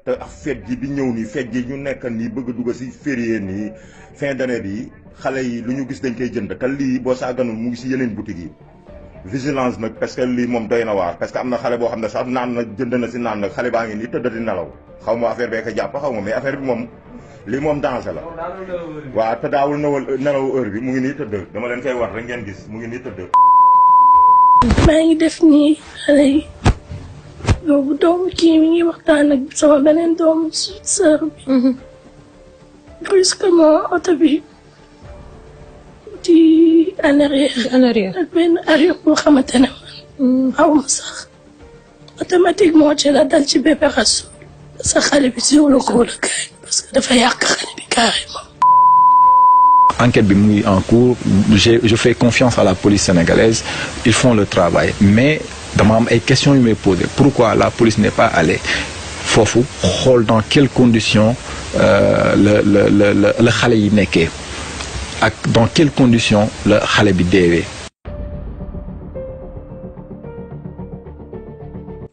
te ak fête ji bi ñëw nii fête ji ñu nekk nii bëgg a dugg si férié nii fin d'année bi xale yi lu ñu gis dañ koy jënd te lii boo saaganul mu ngi si yeneen boutique yi vigilance nag parce que lii moom doy na waar parce que am na xale boo xam ne sax naan na jënd na si naan nag xale baa ngi nii tëdd di nelaw xaw ma affaire bee ko jàpp xaw ma mais affaire bi moom lii moom danger la waaw te daawul nelaw heure bi mu ngi nii tëdd dama leen koy wax rek ngeen gis mu ngi nii tëdd. maa ngi def nii xale yi boobu doomu kii mi ngi waxtaan ak sama beneen doomu sœur bi. brusquement oto bi di en arrière. ak benn arrière boo xamante ne man xaw ma sax automatiquement ci la dal ci bébé Rassoul sa xale bi si wala ko wala gaañ parce que dafa yàq xale bi carrément. Enquête bi mu ngi en cours je fais confiance à la police sénégalaise ils font le travail mais dama am ay questions yu may poser pourquoi la police n'est pas allée foofu xool dans quelles conditions la xale yi nekkee ak dans quelles conditions la xale bi deewee.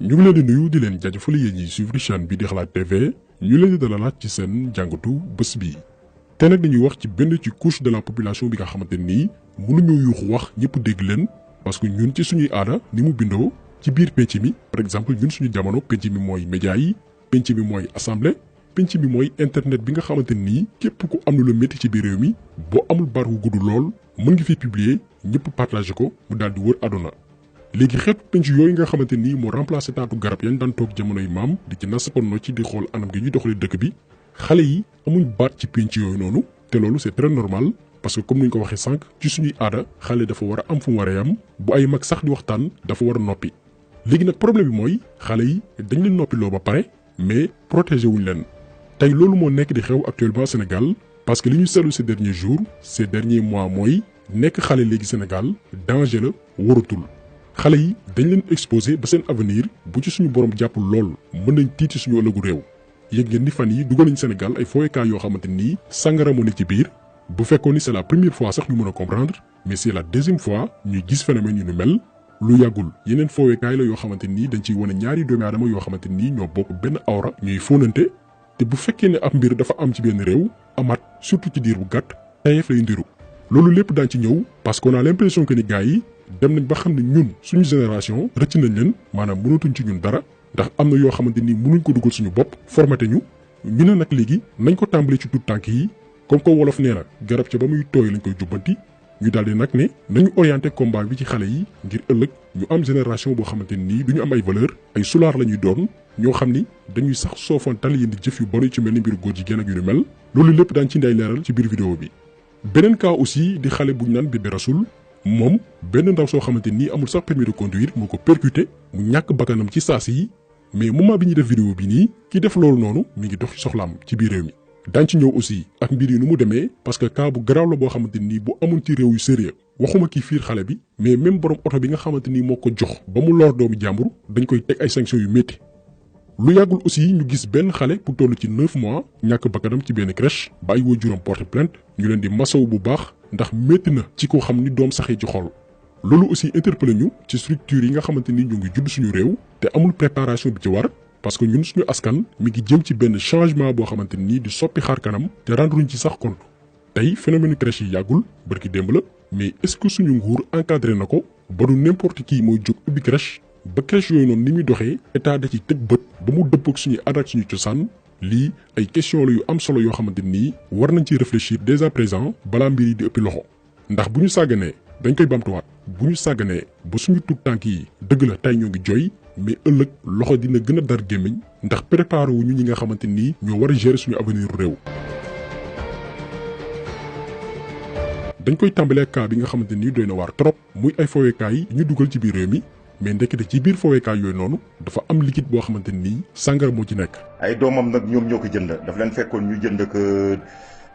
ñu ngi leen di nuyu di leen jaajëfal yéen ñi suivre chaîne bi di Xalaat TV ñu leen di dalalaat ci seen jàngatu bés bi. te nag dañuy wax ci benn ci couche de la population bi nga xamante nii mënuñoo yuuxu wax ñëpp dégg leen parce que ñun ci suñuy aada ni mu bindoo ci biir penc mi par exemple ñun suñu jamono penc mi mooy média yi penc mi mooy assemblée penc mi mooy internet bi nga xamante nii képp ku am lu métti ci biir réew mi boo amul bar wu gudd lool mën nga fi publier ñëpp partager ko mu daal di wër àdduna. léegi xeetu penc yooyu nga xamante nii moo remplacé taatu garab yañ daan toog jamonoy maam di ci nasakoon ci di xool anam gi ñuy doxalee dëkk bi. xale yi amuñ baat ci penc yooyu noonu te loolu c'est très normal parce que comme ni ñu ko waxee sànq ci suñuy aada xale dafa war a am fu mu war a yam bu ay mag sax di waxtaan dafa war a noppi. léegi nag problème bi mooy xale yi dañ leen noppiloo ba pare mais protéger wuñ leen tey loolu moo nekk di xew actuellement Sénégal parce que li ñu seetlu ces derniers jours ces derniers mois mooy nekk xale léegi Sénégal danger la waratul xale yi dañ leen exposé ba seen avenir bu ci suñu borom jàppul lool mën nañ tiiti suñu ëllëgu réew. yëg ngeen ni fan yi dugal nañ Sénégal ay fooyekaay yoo xamante nii sàngara moo ne ci biir bu fekkoon ni c'est la première fois sax ñu mën a comprendre mais c'est la deuxième fois ñuy gis phénomène yu nu mel lu yàggul yeneen fooyekaay la yoo xamante nii dañ ciy wane ñaari doomi aadama yoo xamante nii ñoo bokk benn awra ñuy fóonante te bu fekkee ne ab mbir dafa am ci benn réew amaat surtout ci diir bu gàtt tayeef lay ndiru loolu lépp daan ci ñëw parce qu'on a l'impression que ni gars yi dem nañ ba xam ne ñun suñu génération rëcc nañ leen maanaam mënatuñ ci ñun dara ndax am na yoo xamante ni mënuñ ko dugal suñu bopp formaté ñu ne nag léegi nañ ko tàmbalee ci tout tànk yi comme ko wolof nee na garab ca ba muy tooy lañ koy jubbanti ñu daal di nag ne nañu orienté combat bi ci xale yi ngir ëllëg ñu am génération boo xamante nii du ñu am ay valeur ay sulaar la ñuy doon ñoo xam ni dañuy sax soofantal yéen di jëf yu bon ci mel ni mbiru góor jigéen ak yu ni mel loolu lépp daan ci nday leeral ci biir vidéo bi. beneen cas aussi di xale buñ naan bébé Rassoul moom benn ndaw soo xamante nii amul sax permis de conduire moo ko percuté mu ñàkk bakkanam ci saasi yi mais moment bi ñuy def vidéo bi nii ki def loolu noonu mi ngi dox soxlaam ci biir réew mi daañ ci ñëw aussi ak mbir yi nu mu demee parce que cas bu garaaw la boo xamante nii bu amul ci réew yu sérieux waxuma kii fiir xale bi mais même borom oto bi nga xamante nii moo ko jox ba mu lor doomu jàmbur dañ koy teg ay sanctions yu métti. lu yàggul aussi ñu gis benn xale bu toll ci 9 mois ñàkk bakkanam ci benn crèche ba ay waajuram porte plainte ñu leen di masaw bu baax ndax métti na ci koo xam ni doom saxee ci xol. loolu aussi interpellé ñu ci structure yi nga xamante ni ñu ngi judd suñu réew te amul préparation bi ci war parce que ñun suñu askan mi ngi jëm ci benn changement boo xamante ni di soppi xaar kanam te rendruñ ci sax compte tey phénomène crèche yi yàggul barki démb la mais est-ce que suñu nguur encadré na ko ba du n'importe qui mooy jóg ubbi crèche ba crèche yooyu noonu ni muy doxee état da ci tëg bët ba mu dëpp ak suñuy aada ak suñu cosaan lii ay question la yu am solo yoo xamante nii war nañ ci réfléchir dès à présent balaa mbir yi di ëppi loxo ndax bu ñu sàgganee dañ koy bamtuwaat bu ñu sàgganee ba suñu tuut tànk yi dëgg la tey ñoo ngi jooy mais ëllëg loxo dina gën a dar gémmiñ ndax préparé wu ñu ñi nga xamante nii ñoo war a gérer suñu avenir réew. dañ koy tàmbalee cas bi nga xamante nii doy na waar trop muy ay fowekaay yi ñu dugal ci biir réew mi mais ndekete ci biir fowekaay yooyu noonu dafa am liquide boo xamante nii sàngara moo ci nekk. ay doomam nag ñoom ñoo ko jënd daf leen fekkoon ñu jënd ko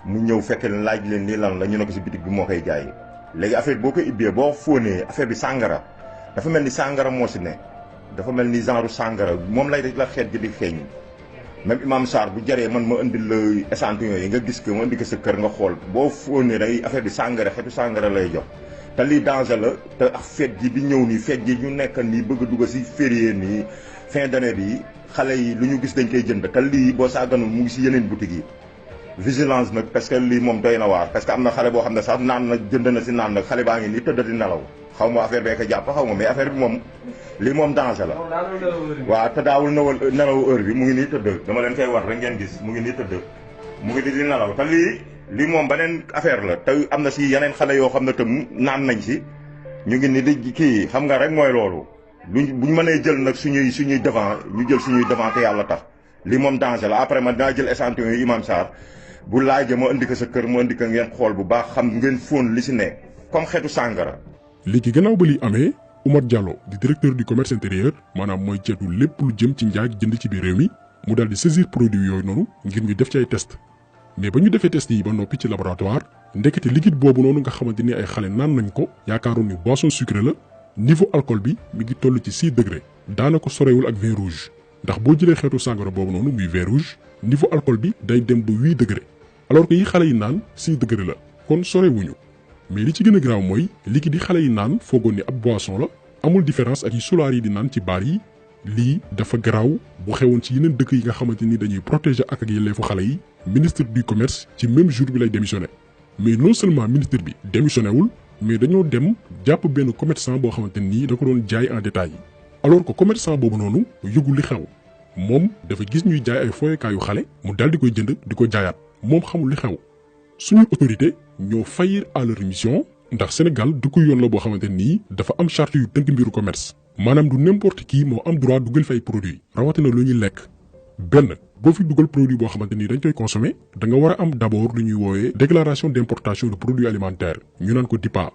mu ñëw fekk leen laaj leen nii lan la ñu ne ko si bitig bi moo koy jaay. léegi affaire boo ko ibbee boo fóonee affaire bi sàngara dafa mel ni sàngara moo si ne dafa mel ni genre sàngara moom lay la xeet gi di xeeñ même Imam Sarr bu jaree man ma indil la échantillon yi nga gis ko ma indi ko sa kër nga xool boo fóonee day affaire bi sàngara xeetu sàngara lay jox te lii danger la te ak fête ji bi ñëw nii fête ji ñu nekk nii bëgg a dugg si férié nii fin d'année bi xale yi lu ñu gis dañ koy jënd te lii boo sàgganul mu ngi si yeneen boutique yi vigilance nag parce que lii moom doy na waar parce que am na xale boo xam ne sax naan na jënd na si naan nag xale baa ngi nii tëdd di nelaw xaw ma affaire bee ko jàpp xaw ma mais affaire bi moom lii moom danger la waaw te daawul nelaw heure bi mu ngi nii tëdd dama leen koy war rek ngeen gis mu ngi nii tëdd mu ngi di nelaw te lii moom beneen affaire la te am na si yeneen xale yoo xam ne tam naan nañ si ñu ngi ni di kii xam nga rek mooy loolu buñ mënee jël nag suñuy devant ñu jël suñuy devant te yàlla tax lii moom danger la après man dinaa jël échantillon yi Imam Sarr bu laajee ma indi ko sa kër ma indi ko ngeen xool bu baax xam ngeen fóon li si ne comme xeetu sàngara. léegi gannaaw ba li amee Oumar Diallo di directeur du commerce intérieur maanaam mooy ceetu lépp lu jëm ci njaay jënd ci biir réew mi mu daal di saisir produit yooyu noonu ngir ñu def ci ay test mais ba ñu defee test yi ba noppi ci laboratoire ndekete liquide boobu noonu nga xamante ni ay xale naan nañ ko yaakaaroon ni boisson sucrée la niveau alcool bi mi ngi toll ci 6 degré daanaka sorewul ak vin rouge ndax boo jëlee xeetu sàngara boobu noonu muy vin rouge niveau alcool bi day dem ba 8 degré alors que yi xale yi naan 6 degré la kon sorewuñu mais li ci gën a graaw mooy liquide yi xale yi naan foogoon ni ab boisson la amul différence ak yi solaar yi di naan ci baar yi lii dafa garaaw bu xewoon ci yeneen dëkk yi nga xamante ni dañuy protéger ak yelleefu xale yi ministre du commerce ci même jour bi lay démissionné mais non seulement ministre bi démissionné wul mais dañoo dem jàpp benn commerçant boo xamante ni da ko doon jaay en détail alors que commerçant boobu noonu yëgul li xew moom dafa gis ñuy jaay ay foyekaayu xale mu daal di koy jënd di ko jaayaat moom xamul li xew suñuy autorité ñoo faillir à leur mission ndax Sénégal du ko yoon la boo xamante nii dafa am charte yu tënk mbiru commerce maanaam du n'importe qui moo am droit dugal fay produit rawatina lu ñuy lekk benn boo fi dugal produit boo xamante ni dañ koy consommer da nga war a am d'abord lu ñuy woowee déclaration d'importation de produits alimentaires ñu naan ko DIPA.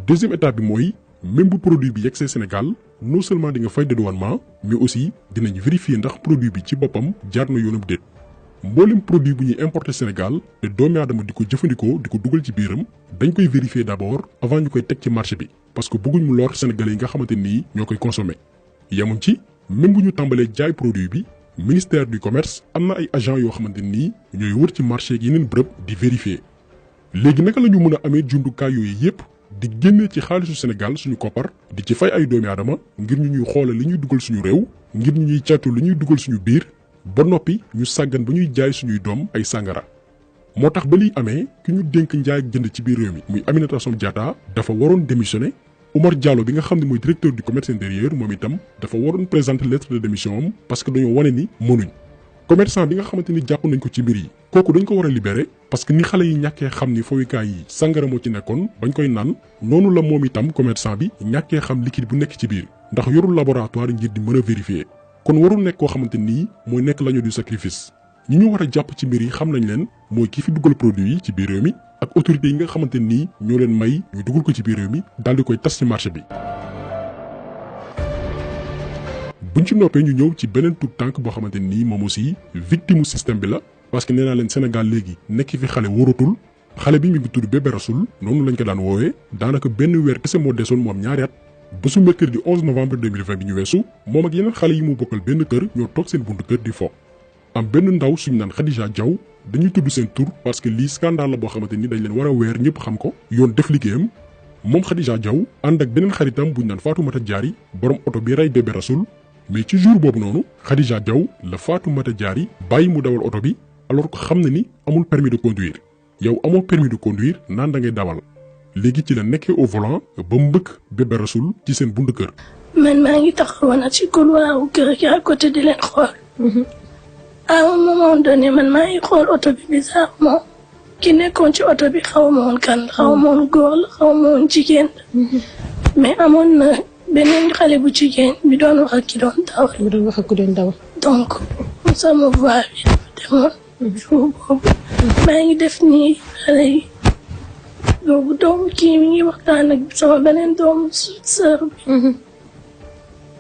deuxième étape bi mooy même bu produit bi yegsee Sénégal non seulement di nga fay dédouanement mais aussi dinañ vérifier ndax produit bi ci boppam jaar na yoonam déet mboolem produit bu ñuy importer Sénégal te doomi aadama di ko jëfandikoo di ko dugal ci biiram dañ koy vérifier d'abord avant ñu koy teg ci marché bi parce que bëgguñ mu lor sénégalais yi nga xamante nii ñoo koy consommer yemuñ ci même bu ñu tàmbalee jaay produit bi ministère du commerce am na ay agents yoo xamante nii ñooy wër ci marché ak yeneen bërëb di vérifier léegi naka la ñu mën a amee jumtukaay yooyu yépp di génne ci xaalisu Sénégal suñu koppar di ci fay ay doomi aadama ngir ñu ñuy xoolal li ñuy dugal suñu réew ngir ñu ñuy càttu li ñuy dugal suñu biir ba noppi ñu sàggan ba ñuy jaay suñuy doom ay sàngara moo tax ba liy amee ki ñu dénk njaay ak jënd ci biir réew mi muy Aminata Assome Diatta dafa waroon démissionner Oumar Diallo bi nga xam ne mooy directeur du commerce intérieur moom itam dafa waroon présenter lettre de démission am parce que dañoo wane ni mënuñ commerçant bi nga xamante ni jàpp nañ ko ci mbir yi kooku dañ ko war a libérer parce que ni xale yi ñàkkee xam ni fowukaay yi sàngara moo ci nekkoon bañ koy naan noonu la moom itam commerçant bi ñàkkee xam liquide bu nekk ci biir ndax yorul laboratoire ngir di mën a vérifier kon warul nekk koo xamante nii mooy nekk l'agneau du sacrifice ñi ñu war a jàpp ci mbir yi xam nañ leen mooy ki fi dugal produit yi ci biir réew mi ak autorités yi nga xamante nii ñoo leen may ñu dugal ko ci biir réew mi daal di koy tas ci marché bi. buñ ci noppee ñu ñëw ci beneen tout tànk boo xamante nii moom aussi victime système bi la parce que nee naa leen Sénégal léegi nekk fi xale wóoratul xale bi mi ngi tudd Bébé Rassoul noonu lañ ko daan woowee daanaka benn weer kese moo desoon mu am ñaari at. bésu mercredi 11 novembre 2020 bi ñu weesu moom ak yeneen xale yi mu bokkal benn kër ñoo toog seen buntu kër di fo am benn ndaw suñu naan Khadija Diaw dañuy tudd seen tur parce que lii scandale la boo xamante ni dañ leen war a weer ñëpp xam ko yoon def liggéeyam moom Khadija Diaw ànd ak beneen xaritam buñu naan Fatoumata Diary borom oto bi rey Bébé Rassoul mais ci jour boobu noonu Khadija Diaw la Fatoumata Diary bàyyi mu dawal oto bi alors que xam na ni amul permis de conduire yow amoo permis de conduire naan da ngay dawal léegi ci la nekkee au volant ba mbëkk Bébé Rassoul ci seen buntu kër. man maa ngi taxawoon ci couloiru kër gi à côté di leen xool. à un moment donné man maa ngi xool oto bi bizarrement ki nekkoon ci oto bi xaw ma woon kan xaw ma woon góor la xaw ma woon jigéen mais amoon na beneen xale bu jigéen bi doon wax ak ki doon dawal. bu doon wax ak ku doon dawal. donc sama voix bi demoon. jour boobu maa ngi def nii xale yi. boobu doomu kii mi ngi waxtaan ak sama beneen doomu sœur bi.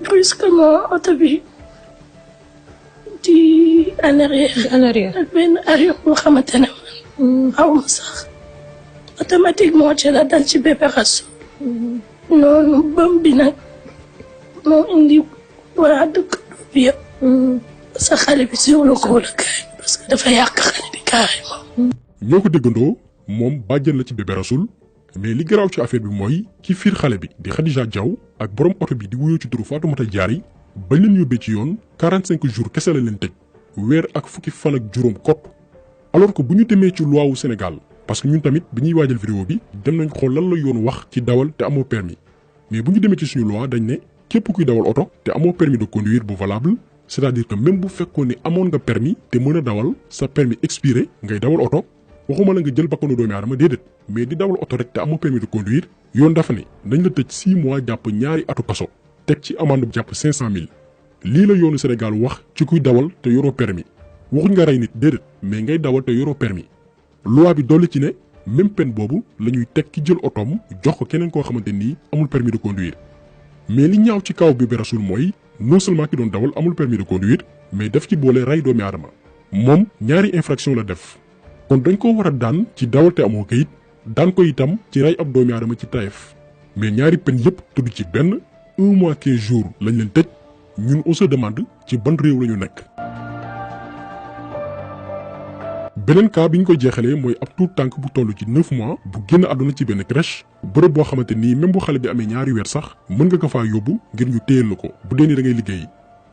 brusquement oto bi di en arrière. ak benn arrière boo xamante ne man. xaw ma sax automatiquement ci la dal ci Bébé Rassoul. noonu bëm bi nag moo indi waa dëkk bi yëpp. sa xale bi sur le coup la gaañ parce que dafa yàq xale bi carrément. ñoo ko déggandoo. moom bàjjen la ci Bébé Rassoul mais li garaaw ci affaire bi mooy ki fiir xale bi di Khadija Diaw ak borom oto bi di wuyoo ci turu Fatoumata Diary bañ leen yóbbee ci yoon 45 jours kese la leen tëj weer ak fukki fan ak juróom kopp. alors que bu ñu demee ci loi wu Sénégal parce que ñun tamit bi ñuy waajal vidéo bi dem nañ xool lan la yoon wax ci dawal te amoo permis mais bu ñu demee ci suñu loi dañ ne képp kuy dawal oto te amoo permis de conduire bu valable c'est-à-dire que même bu fekkoon ne amoon nga permis te mën a dawal sa permis expiré ngay dawal oto waxuma la nga jël bakkanu doomi aadama déedéet mais di dawal oto rek te amoo permis de conduire yoon dafa ne nañ la tëj 6 mois jàpp ñaari atu kaso teg ci amende bu jàpp 500 000 lii la yoonu Sénégal wax ci kuy dawal te yoroo permis waxuñ nga rey nit déedéet mais ngay dawal te yoroo permis loi bi dolli ci ne même peine boobu la ñuy teg ki jël otoom jox ko keneen koo xamante nii amul permis de conduire mais li ñaaw ci kaw Bébé Rassoul mooy non seulement ki doon dawal amul permis de conduire mais daf ci boole rey doomi aadama moom ñaari infraction la def kon dañ ko war a daan ci dawal te amoo kayit daan ko itam ci rey ab doomi aadama ci tayef mais ñaari peine yépp tudd ci benn 1 mois 15 jours lañ leen tëj ñun on se demande ci ban réew la ñu nekk. beneen cas bi ñu ko jeexalee mooy ab tuut tànk bu toll ci 9 mois bu génn àdduna ci benn crèche bërëb boo xamante nii même bu xale bi amee ñaari weer sax mën nga ko faa yóbbu ngir ñu téyel la ko bu dee ni da ngay liggéey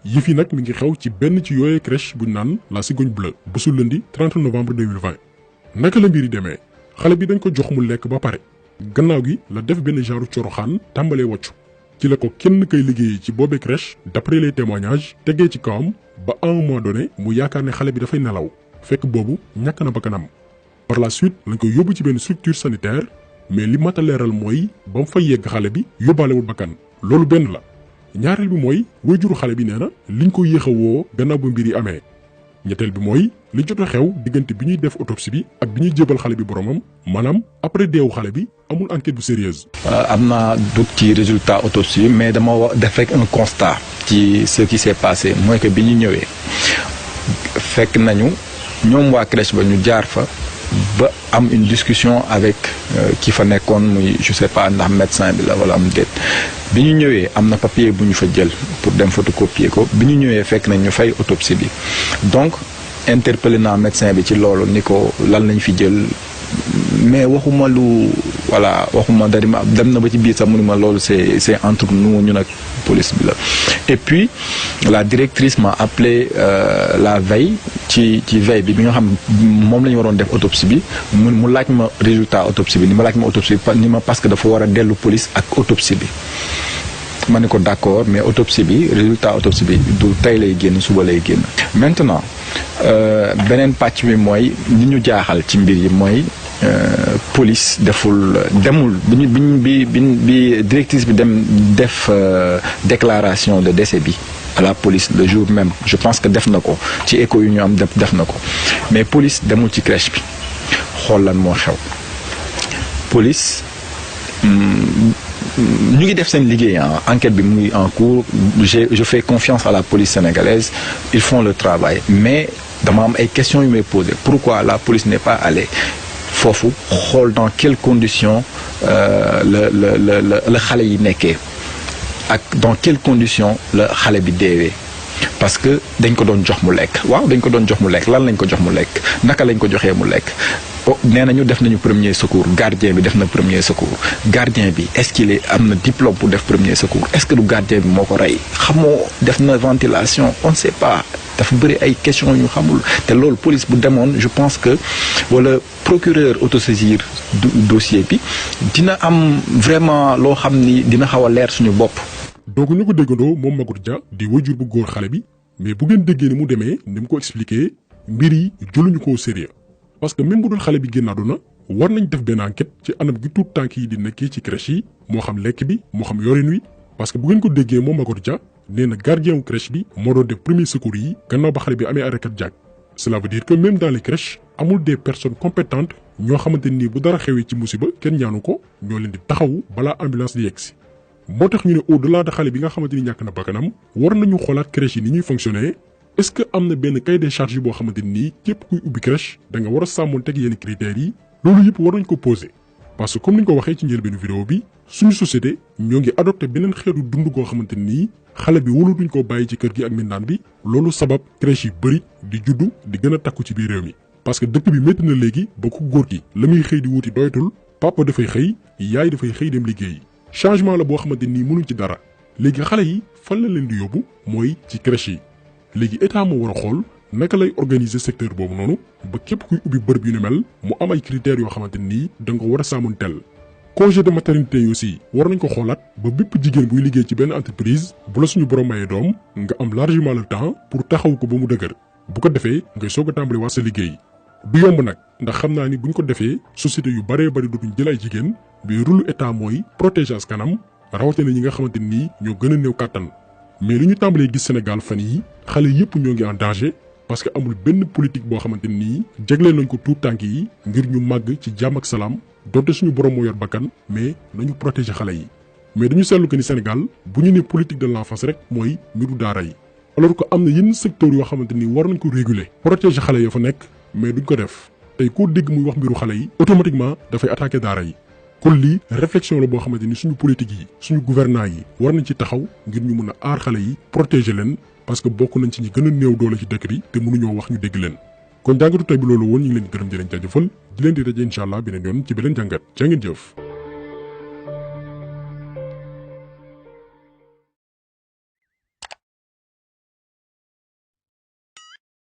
yëf yi nag mi ngi xew ci benn ci yooyee crèche buñ naan la Cigogne Bleue bésu lundi 30 novembre 2020. naka la mbir yi demee xale bi dañ ko jox mu lekk ba pare gannaaw gi la def benn genre coroxaan tàmbalee woccu ci la ko kenn kay liggéey ci boobee crèche d'après les témoignages tegee ci kawam ba à un moment donné mu yaakaar ne xale bi dafay nelaw fekk boobu ñàkk na bakkanam par la suite lañ ko yóbbu ci benn structure sanitaire mais li mat a leeral mooy ba mu fa yegg xale bi yóbbaalewul bakkan loolu benn la ñaareel bi mooy waajuru xale bi nee na liñ ko yéex a woo gannaaw ba mbir yi amee ñetteel bi mooy li jot a xew diggante bi ñuy def autopsie bi ak bi ñuy jébal xale bi boromam maanaam après deewu xale bi amul enquête bu sérieuse. am naa doute ci résultat autopsie mais dama def rek un constat ci ce qui s'est passé mooy que bi ñu ñëwee fekk nañu ñoom waa crèche ba ñu jaar fa ba am une discussion avec ki fa nekkoon muy je sais pas ndax médecin bi la wala am déet bi ñu ñëwee am na papier bu ñu fa jël pour dem photocopier ko bi ñu ñëwee fekk nañ ñu fay autopsie bi donc interpellé naa médecin bi ci loolu ni ko lan lañ fi jël mais waxuma lu voilà waxuma dari ma dem na ba ci biir sax mu ni ma loolu c'est entre nous ñun ak police bi la et puis la directrice m'a appelé la veille ci veille bi nga xam moom la ñu waroon def autopsie bi mu laaj ma résultat autopsie bi ni ma laaj ma autopsie bi ni ma parce que dafa war a dellu police ak autopsie bi ma ne ko d'accord mais autopsie bi résultat autopsie bi du tey lay génn suba lay génn maintenant beneen pàcc bi mooy li ñu jaaxal ci mbir yi mooy police demul bi directrice bi dem def déclaration de décès bi à la police le jour même je pense que def na ko ci écho yu ñu am def na ko mais police demul ci crèche bi xool lan moo xew police ñu ngi def seen liggéey enquête bi mu ngi en cours je fais confiance à la police sénégalaise ils font le travail mais dama am ay questions yu may poser pourquoi la police n'est pas allée foofu xool dans quelles conditions la xale yi nekkee ak dans quelles conditions la xale bi deewee parce que dañ ko doon jox mu lekk waaw dañ ko doon jox mu lekk lan lañ ko jox mu lekk naka lañ ko joxee mu lekk nee nañu def nañu premier secours gardien bi def na premier secours gardien bi est-ce qu'il est am na diplôme pour def premier secours est-ce que du gardien bi moo ko rey xamoo def na ventilation on ne sait pas dafa bëri ay questions yu xamul te loolu police bu demoon je pense que wala procureur autosaisir dossier bi dina am vraiment loo xam ni dina xaw a leer suñu bopp. donc ñu ko déggandoo moom Maguette Dia di wajur bu góor xale bi mais bu ngeen déggee ni mu demee ni mu ko expliqué mbir yi jëluñu ko au sérieux parce que même bu dul xale bi génn àdduna war nañ def benn enquête ci anam gi tuut tànk yi di nekkee ci crèche yi moo xam lekk bi moo xam yorin wi parce que bu ngeen ko déggee moom Maguette Dia nee na gardien wu crèche bi moo doon def premier secours yi gannaaw ba xale bi amee arrêt cardiaque cela veut dire que même dans les crèches amul des personnes compétentes ñoo xamante ni bu dara xewee ci musiba kenn ñaanu ko ñoo leen di taxawu balaa ambulance di yegsi moo tax ñu ne au-delà de xale bi nga xamante ni ñàkk na bakkanam war nañu xoolaat crèche yi ni ñuy fonctionner est-ce que am na benn cahier des charges boo xamante ni képp kuy ubbi crèche da nga war a sàmmoon teg yenn critères yi loolu yëpp war nañ ko poser parce que comme ni ñu ko waxee ci njëlbeenu vidéo bi suñu société ñoo ngi adopté beneen xeetu dund goo xamante ni xale bi wóolutuñ ko bàyyi ci kër gi ak mindaan bi loolu sabab crèche yi bëri di juddu di gën a takku ci biir réew mi parce que dëkk bi métti na léegi ba ku góor gi la muy xëy di wuti doytul papa dafay xëy yaay dafay xëy dem liggéeyi changement la boo xamante ni mënuñ ci dara léegi xale yi fan la leen di yóbbu mooy ci crèche yi léegi état moo war a xool naka lay organiser secteur boobu noonu ba képp kuy ubbi bërëb yu ni mel mu am ay critères yoo xamante nii da nga ko war a sàmmonteel. congé de maternité yi aussi war nañ ko xoolaat ba bépp jigéen buy liggéey ci benn entreprise bu la suñu borom mayee doom nga am largement le temps pour taxaw ko ba mu dëgër bu ko defee ngay soog a tàmbali waat sa liggéey. du yomb nag ndax xam naa ni buñ ko defee société yu baree bari dootuñ jël ay jigéen mais rôle état mooy protéger askanam rawatina ñi nga xamante nii ñoo gën a néew kàttan mais li ñu tàmbalee gis Sénégal fan yi xale yëpp ñoo ngi en danger parce que amul benn politique boo xamante nii jagleel nañ ko tuut tànk yi ngir ñu màgg ci jàmm ak salaam donte suñu borom moo yor bakkan mais nañu protéger xale yi. mais dañu seetlu que ni Sénégal bu ñu nee politique de l'enfance rek mooy mbiru daara yi alors que am na yenn secteur yoo xamante ni war nañ ko réguler protéger xale yoo fa nekk mais duñ ko def tey koo dégg muy wax mbiru xale yi automatiquement dafay attaquer daara yi. kon lii réflexion la boo xamante ni suñu politique yi suñu gouvernants yi war nañ ci taxaw ngir ñu mën a aar xale yi protéger leen parce que bokk nañ ci ñi gën a néew doole ci dëkk bi te mënuñoo wax ñu dégg leen. kon jàngatu tey bi loolu woon ñu ngi leen di gërëm di leen jaajëfal di leen di daje incha allah beneen yoon ci beneen jàngat jaa ngeen jëf.